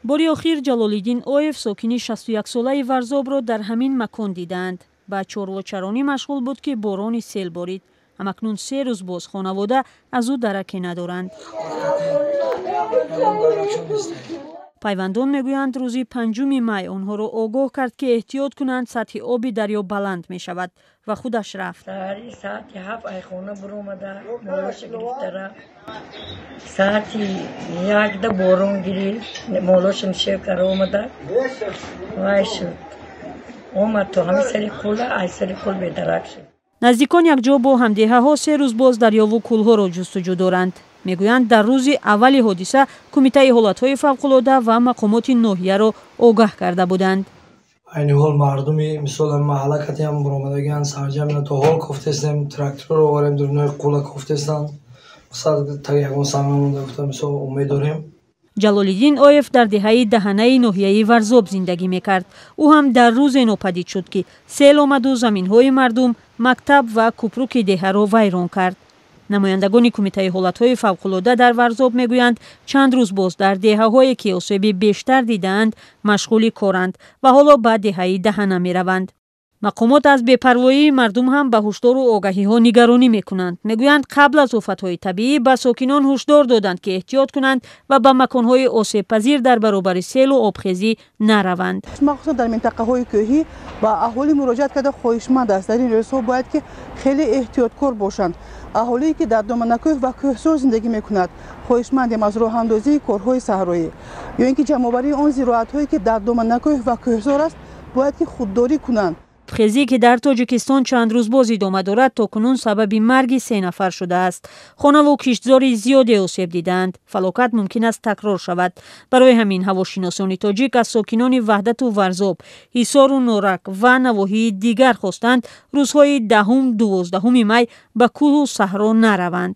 Бори охир Ҷалолиддин Оев, сокини 61-солаи Варзобро дар ҳамин макон дидаанд. Ба чорвочаронӣ машғул буд, ки борони сел борид. Ҳамакнун 3 рӯз боз хонавода аз ӯ дараке надоранд. Пайвандон мегӯянд, рӯзи 5 май онҳоро огоҳ кард, ки эҳтиёт кунанд, сатҳи оби дарё баланд мешавад, ва худаш рафт. Саҳари саати 7 ай хона буромада, молоша гирифта рафт. Саати 1-да борон гирифт, молоша нишеб кара омада, вай шуд, омад то ҳами сари кӯла, ай сари кӯл бедарак шуд. Наздикон якҷо бо ҳамдеҳаҳо 3 рӯз боз дарёву кӯлҳоро ҷустуҷӯ доранд. Мегӯянд, дар рӯзи аввали ҳодиса Кумитаи ҳолатҳои фавқулода ва мақомоти ноҳияро огаҳ карда буданд. Айни ҳол мардуми, мисол, маҳалла катиам буромадагианд, сарҷамъ то ҳол кофтестем, тракторро оварем, дурунои қӯла кофтестанд, мақсад так ягон санг намонда гуфта, мисол, умед дорем. Ҷалолиддин Оев дар деҳаи Даҳанаи ноҳияи Варзоб зиндагӣ мекард. Ӯ ҳам дар рӯзе нопадид шуд, ки сел омаду заминҳои мардум, мактаб ва купруки деҳаро вайрон кард. Намояндагони Кумитаи ҳолатҳои фавқулода дар Варзоб мегӯянд, чанд рӯз боз дар деҳаҳое, ки осеби бештар дидаанд, машғули коранд ва ҳоло ба деҳаи Даҳана мераванд. Мақомот аз бепарвоии мардум ҳам ба ҳушдору огаҳиҳо нигаронӣ мекунанд. Мегӯянд, қабл аз офатҳои табиӣ ба сокинон ҳушдор доданд, ки эҳтиёт кунанд ва ба маконҳои осебпазир дар баробари селу обхезӣ нараванд. Махсусан дар минтақаҳои кӯҳӣ ба аҳолӣ муроҷиат карда, хоҳишманд аст, дар ин рӯзҳо бояд ки хеле эҳтиёткор бошанд. Аҳолие ки дар доманакӯҳ ва кӯҳсор зиндагӣ мекунад, хоҳишмандем аз роҳандозии корҳои саҳроӣ ё ин ки ҷамъоварии он зироатҳое ки дар доманакӯҳ ва кӯҳсор аст, бояд ки худдорӣ кунанд. Обхезӣ, ки дар Тоҷикистон чанд рӯз боз идома дорад, то кунун сабаби марги се нафар шудааст. Хонаву киштзори зиёде осеб дидаанд. Фалокат мумкин аст такрор шавад. Барои ҳамин ҳавошиносони тоҷик аз сокинони Ваҳдату Варзоб, Ҳисору Норак ва навоҳии дигар хостанд, рӯзҳои 10-ум, 12 май ба кӯҳу саҳро нараванд.